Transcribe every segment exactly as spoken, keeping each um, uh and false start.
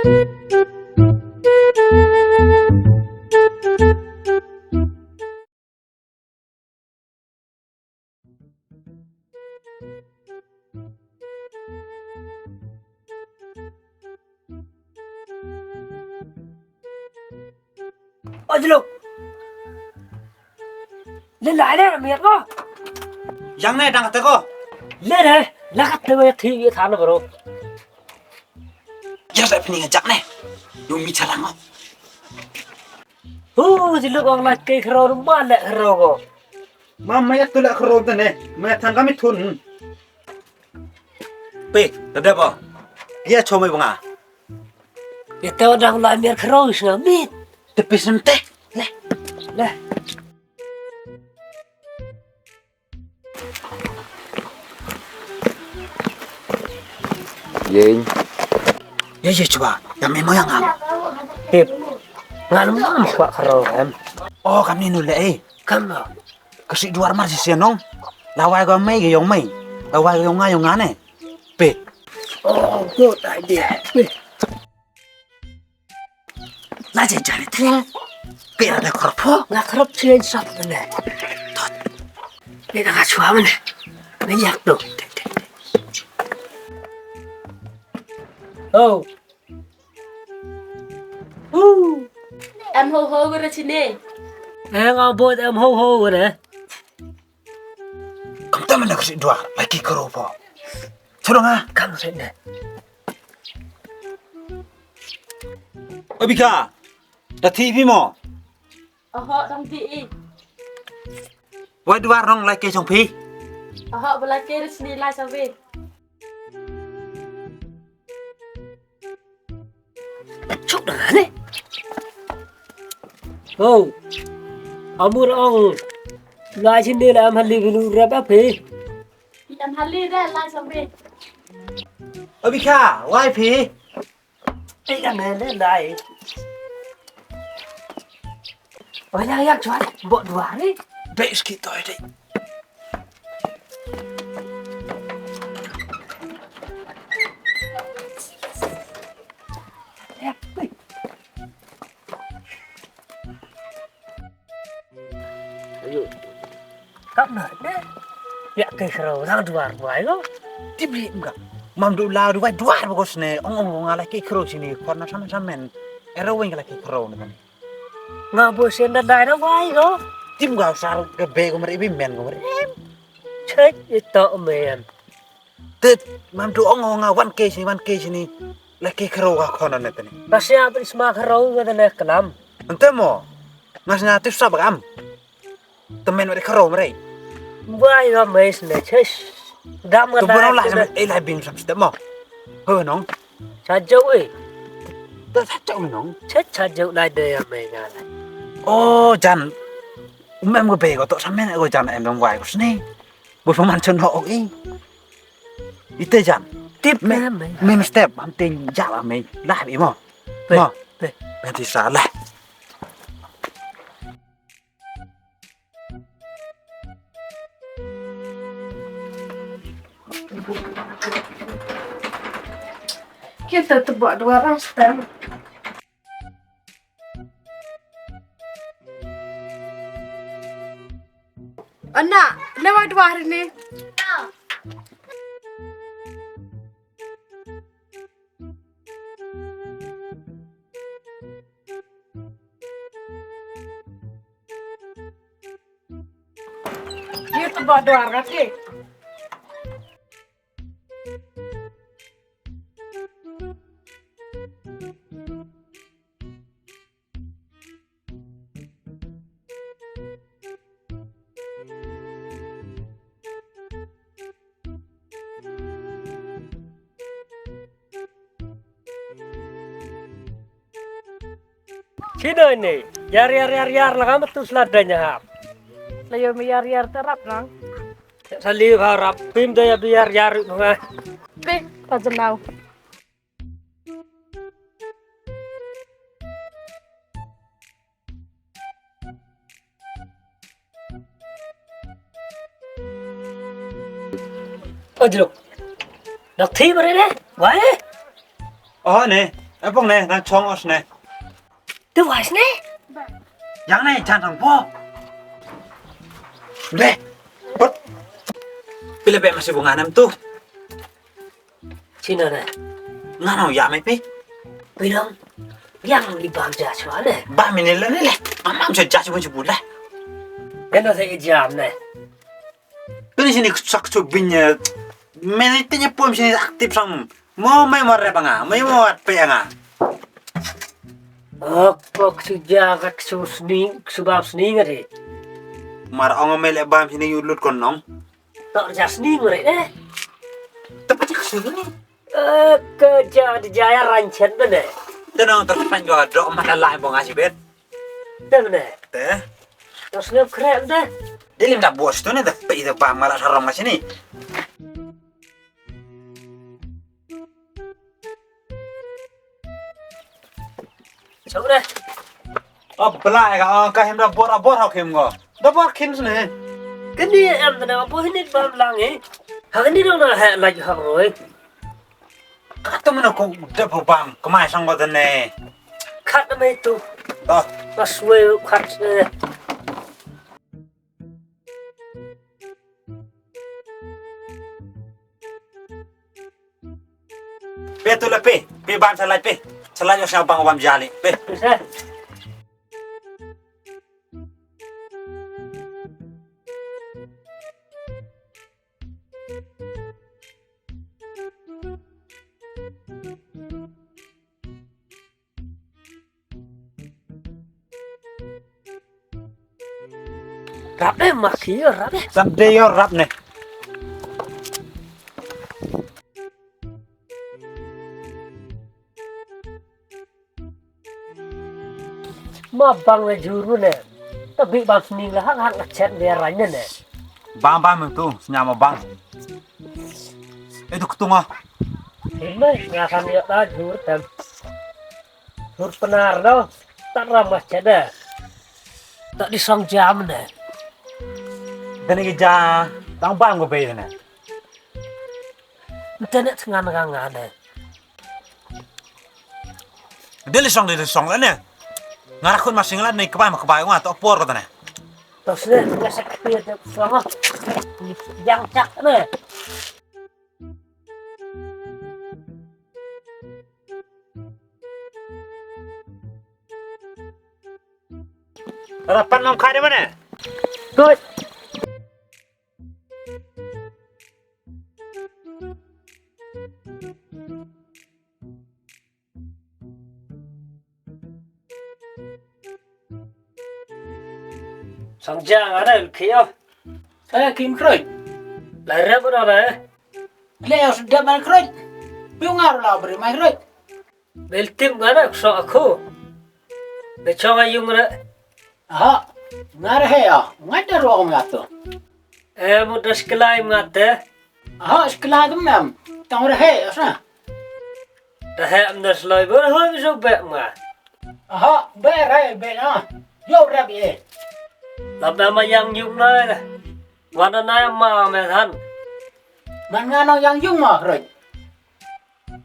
Ojluk. Le lai le, miat ko. Yang ne dang te ko. Le ne, la kat te ko ya thi ya than bro. Ya sa pini ngajak ne. Yung mi chalang ko. Hu, ojluk ong la ke khro ma le khro ko. Ma ma ya tu la khro te ne. Ma than kami thun. Pe, da da ba. Ya chomai banga. Ya te dang la miat khro is na mit. Te pe sem te. Le. Le. Yeng. Ya, ya, chwa. Ya, me mo yang am. Tip. Ngan mo kwa kharo em. Oh, kam ni nu le eh. Kam lo. Ka si duar mar si sianong. Lawai ko mai ke yong mai. Lawai ko yong nga yong nga ne. Pe. Oh, good idea. Pe. La je jare thil. Pe ra da kharap ho. Nga kharap chien sap ne. Tot. Pe da nga chwa mane. Me yak do. Oh. Em ho ho gure chine. Em abot em ho ho gure. Kam ta mana kasi dua laki karo po. Chalo nga. Kam sa ne. Abika. Da T V mo. Oho, dang ti i. Wai duar nong lai ke chong phi. Oho, bu lai ke ris ni lai sa we. Chok da ne. Oh. Amur ong. Lai sin de la am hali bulu rap a phi. Am hali de lai sa we. Abika, wai phi. Ei, ka ne le lai. Oi, ya, ya, chwa, bo dua ni. Dei ski toi dei. Ayo. Kap na, ne? Ya ke khro, lang duar buai ko. Tip li mga. Mam du la duai duar ko sne. Ong ong nga la ke khro sini. Kon na sam sam men. Era weng la ke khro ne. Nga bo sen da dai na wai ko. Tip nga sar ke be ko mer ibi men ko mer. Chek ito men. Tet, mam du ong ong nga wan ke sini, wan ke sini. La ke khro ka khon ne tene. Pasya pris ma khro nga ne kalam. Ante mo. Ngas nga tip sa bagam. Temen mare kharo mare. Bai ga mais ne ches. Dam ga tu borong la sam e lai bing sam step mo. Ho nong. Cha jau e. Ta cha jau nong. Ches cha jau lai de ya me ga lai. Oh jan. Mem go be go to sam men go jan em dong wai go sne. Bu man chon ho e. Ite jan. Tip me me step am tin ja la me. La bi mo. Mo. Pe. Pe ti sa la. Kita tu buat dua orang sekarang. Anak, lewat dua hari ni. Ye tu ba dua rakat ke. Chino ini, yar yar yar yar, la kam tu slat da nyahap. La yo mi yar yar terap nang. Sali harap, pim da ya bi yar yar nga. Pe, pa jenau. Ojluk. Dak thi bare ne? Wai? Oh ne. Epong ne, nang chong os ne. Tu was ne? Yang ne, jan thang po. Le. Pot. Pila be masi bunga nam tu. China ne. Nga no ya me pi. Pi dong. Yang di bam ja chwa ne. Bam ini le ne le. Mamam ja ja chwa chwa le. Kena se jam ne. Kani sini sak chu binya. Meni tinya pom sini aktif sang. Mo mai mo re banga, mai mo at pe anga. Ak pak chu ja kat chu sni, chu bab sni ngare. Mar ong mai le bam sini yu lut kon nong. Tok ja sni ngare eh. Tepat ja sni. Ke ja di ja ya ranchet bene. Tenong terpan go dok mata lai bong asibet. Te bene. Te. Terus nge krem te. Dilim da bos tu ne da pe da bam mala sarong sini. Chau re. Ap bla ka, ah, ka him da bor, ah, bor hok him go. Da bor khin sne. Kani em da na bo hini bam lang eh. Ha kani dong na he laj hok roi. Ka tu mena ko da bo bam, kemai sang go da ne. Khat da mai tu. Oh. Pas we khat eh. Pe tu le pe, pe ban sa laj pe. Sa laj o sa bang wam jali pe. Rap eh, maki yo, rap eh. Sande yo rap ne. Ma bang le juru ne. Ta bi bang sning le hak hak chet le ranya ne. Bang bang tu, senyam bang. Itu ketunga. Ini ngasan yo ta jur tem. Hur penar do, tak ramah cede. Tak disong jam ne. Dene ki ja, tang bang ko bei ne. Dene tngan ngan ne. Dele song, dele song ne. Ngara khun masing la ne kbai ma kbai wa to por ko ne. Tos ne, ya sak pi de song. Yang chak ne. Rapan mam khai de mana? Good. Sang jang ada kyo. Saya kim kroi. La rep ada le. Le os dep mai kroi. Piu ngar la bri mai kroi. Bel tim nga na so aku. Be chong a yung ra. Aha, nga ra he a, nga da ro nga to. Eh, mu das kelai nga te. Aha, sekelai tu mem. Tang ra he, asa. Da he am das lai ber ho so be nga. Aha, be ra he, be na. Yo ra be. La be ma yang yung na. Wana na ma me than. Man nga no yang yung ma kroi.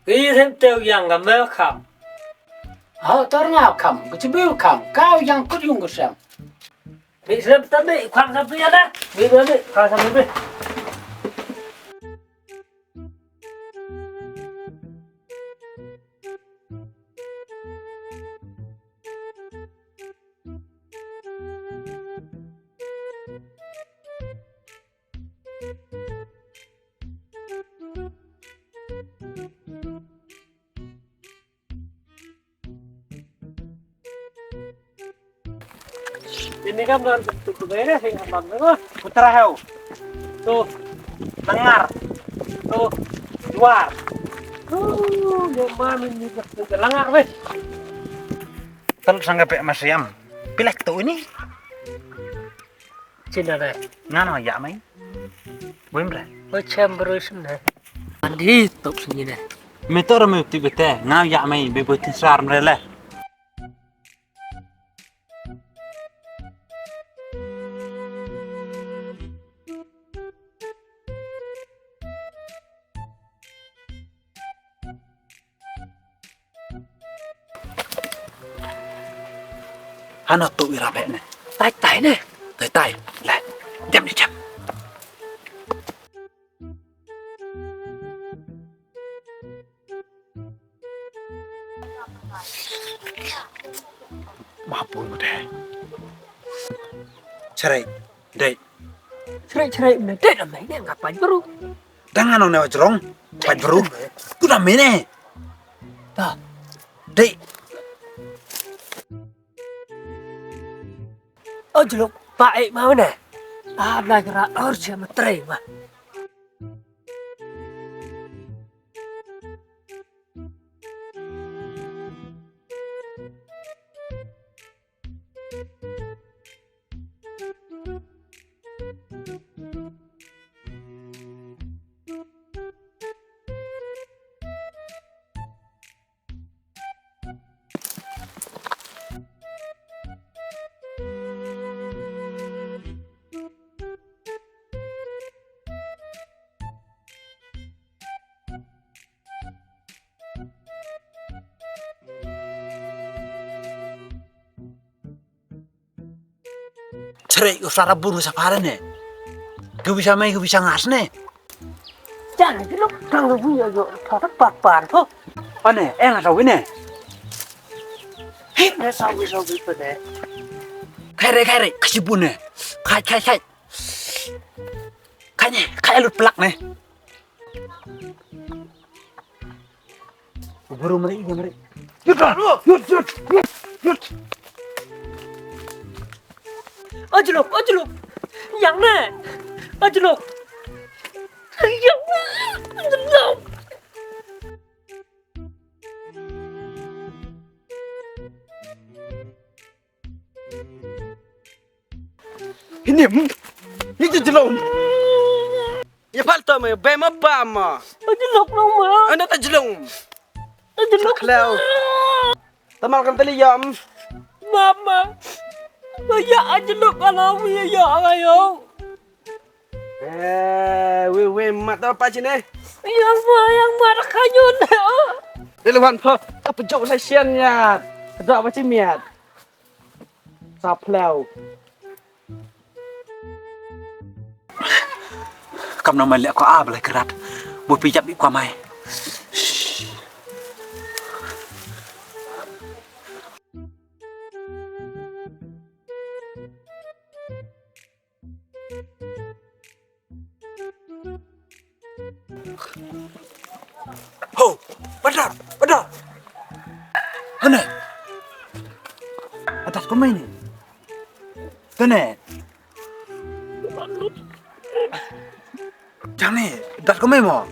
Ki them teu yang ka me kham. Hau tor nga kham, ka chibiu kham, kau yang kut yung ka sem. Mi sem ta mi, kham sem tu ya da. Mi mi mi, kham sem mi. Ini kan benar betul tu bere sing aman tu. Putra heu. Tu langar. Tu juar. Tu dia mana ni betul langar weh. Tel sangga pe masiam. Pilek tu ini. Chin da re. Nga no ya mai. Wim re. Oi chem bru sim ne. Andi top sini ne. Me to re me ti bete. Nga ya mai be bo tin sar mre le. Hano tu ira be ne. Tai tai ne. Tai tai. Le. Jam ni jam. Mapun ko de. Cherai. Dei. Cherai cherai ne. Dei na me ne nga pai bru. Dang ano ne wa jrong. Pai bru. Tu na me ne. Ta. Dei. O jluk, pa e mau ne. A, na kra or che ma trei ma. Cherai ko sara buru sa pare ne. Ko bisa mai, ko bisa ngas ne. Jang ki lok kang wi yo yo, ta ta pat pat ho. Ane, e nga sa wi ne. Hi ne sa wi sa wi pa ne. Khaire, khaire, kasibu ne. Khai, khai, khai. Khai ne, khai lut plak ne. Buru mari, iya mari. Yut, yut, yut, yut, yut. Ajlok, ajlok. Yang ne. Ajlok. Yang ne. Ajlok. Hinim. Ni jlong. Ya pal to me, be ma pa ma. Ajlok no ma. Anda ta jlong. Ajlok. Klau. Tamal kan tali yam. Mama. Ba ya ajlok ala wi ya ayo. Eh, we, we, mat da pa chine. Yang ma, yang ma da kanyun. Dele wan pa, apa jauh lah sian ya. Da pa chimiat. Sa plau. Kam na mai le ko a bla krat. Bo pi jap i kwa mai. Ho, badar, badar. Hane. Atas ko mai ni. Tane. Jang ne, dat ko mai mo.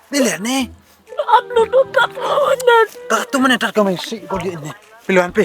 Ni le ne. Ap lu tu dat ko ne. Dat tu mane dat ko mai si ko di ne. Piluan pi.